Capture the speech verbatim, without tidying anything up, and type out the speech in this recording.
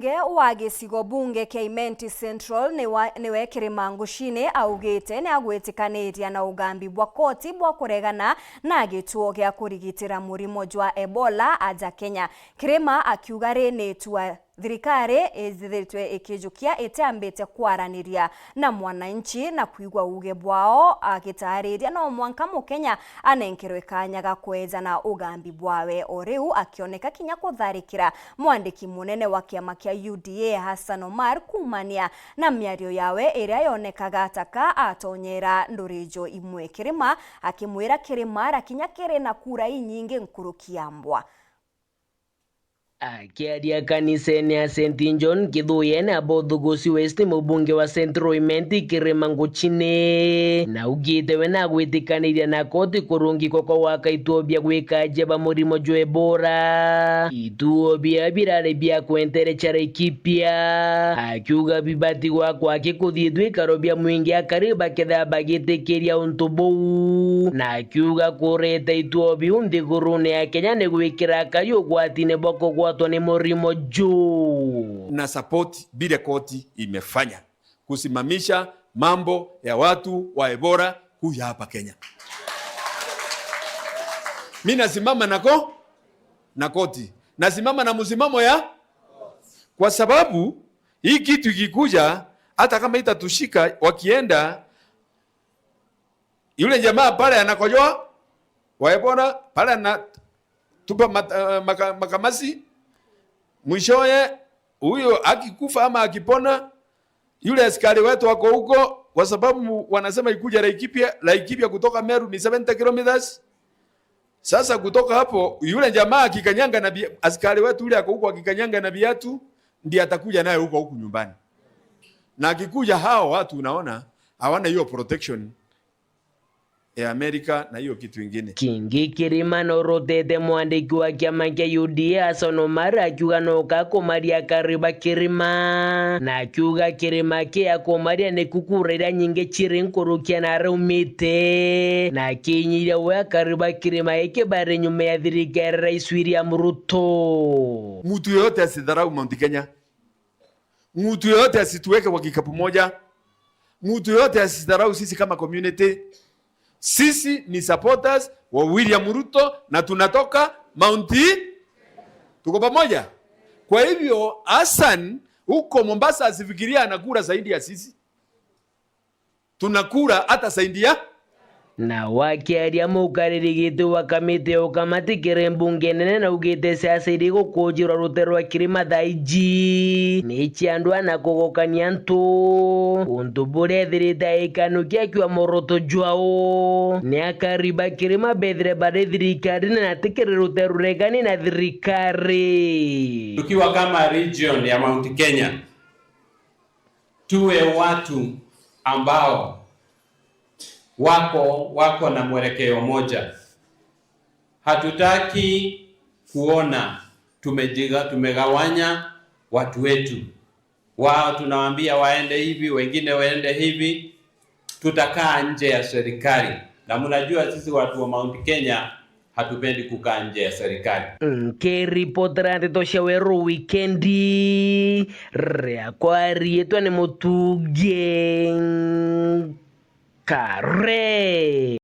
Mbunge wa gicigo bunge kia Imenti Central niwa-, niwe Kirima Ngucini augite ni agwitikaniria na ugambi bwa koti bwa kuregana na gituo gia kurigitira murimo jwa Ebola aja Kenya. Kirima akiuga ri ni itua thirikari ithithitwe ikijukia itiambite kwaraniria na mwananchi na kwigua uuge bwao, agitaariria no mwanka Mukenya anenkerwe kanya ga kweja na ugambi bwawe. O riu akioneka kinya kutharikira mwandiki munene wa kiama kia U D A Hassan Omar kuumania na miario yawe iria yonekaga ta ka atonyera ndurijo imwe. Kirima akimwira Kirima arakinya kiri na kura inyingi nkuruki ya mbwa. Akiaria kanisene ya Saint John Kithuyen abo Thugusi West, mubunge wa Central Imenti Kirima Nguchine naugite we nagwitikaniria na koti kurungikwa kwa gwaka ituo bia gwika jeba murimo jwa Ebola. Ituo bia birari bia kwenterecha Laikipia, akiuga bibati gwakwa akikuthithua ikaro bia mwingi akari bakethira bagitikiria untu buu, na akiuga kurite ituo biu nthigurune ya Kenya ni gwikira akari ugwatine bwa kugwatwa ni murimo juu. Na support bile koti imefanya kusimamisha mambo ya watu wa Ebola kuja hapa Kenya. Mi nasimama nako na koti, nasimama na msimamo ya, kwa sababu hii kitu ikikuja, hata kama itatushika, wakienda, yule jamaa pale anakojoa wa Ebola pale anatupa mat-, eh, maka-, makamasi, mwishowe huyo akikufa ama akipona, yule askari wetu wako huko, kwa sababu wanasema ikuja Laikipia, Laikipia kutoka Meru ni seventy kilometers. Sasa kutoka hapo, yule jamaa akikanyanga na bia-, askari wetu yule ako huko akikanyanga na viatu, ndiye atakuja naye huko huku nyumbani. Na akikuja, hao watu unaona hawana hiyo protection ya Amerika na hiyo kitu ingine. Kingi Kirima norotete mwandiki wa kiama kia U D A Hassan Omar akiuga noka kumaria akari ba Kirima, na akiuga Kirima kia kumaria ni kukura iria nyingi chiri nkurukia na araumite, na akinyiria we akari ba Kirima iki bari nyuma ya thirikari ya Rais William Ruto. Mtu yoyote asidharau Mount Kenya. Mtu yoyote asituweke kwa kikapu moja. Mtu yoyote asidharau sisi kama community. Sisi ni supporters wa William Ruto na tunatoka Mount. Tuko pamoja? Kwa hivyo, Hassan huko Mombasa asifikiria anakula zaidi ya sisi. Tunakula hata zaidi ya. Na wakiaria mukariri giti wa kamiti ya ukamati kiri mbunge nene naugite siasa iri gukujirwa rutere rwa Kirima thaa iji ni cia andu ana kugokania antu, untu buria ethirite aikanu kia kiwa moroto jwao ni akari ba Kirima bethire bari thirikarine na ti kiri rutere ruregani na thirikari. Tukiwa kama region ya Mount Kenya, tuwe watu ambao wako, wako na mwelekeo moja. Hatutaki kuona tumejiga-, tumegawanya watu wetu. Wao tunawaambia waende hivi, wengine waende hivi. Tutakaa nje ya serikali. Na mnajua sisi watu wa Mount Kenya hatupendi kukaa nje ya serikali. Nkiripotera ndeto cia Weru Wikendi, riakwa riitwa ni Mutungi Kare.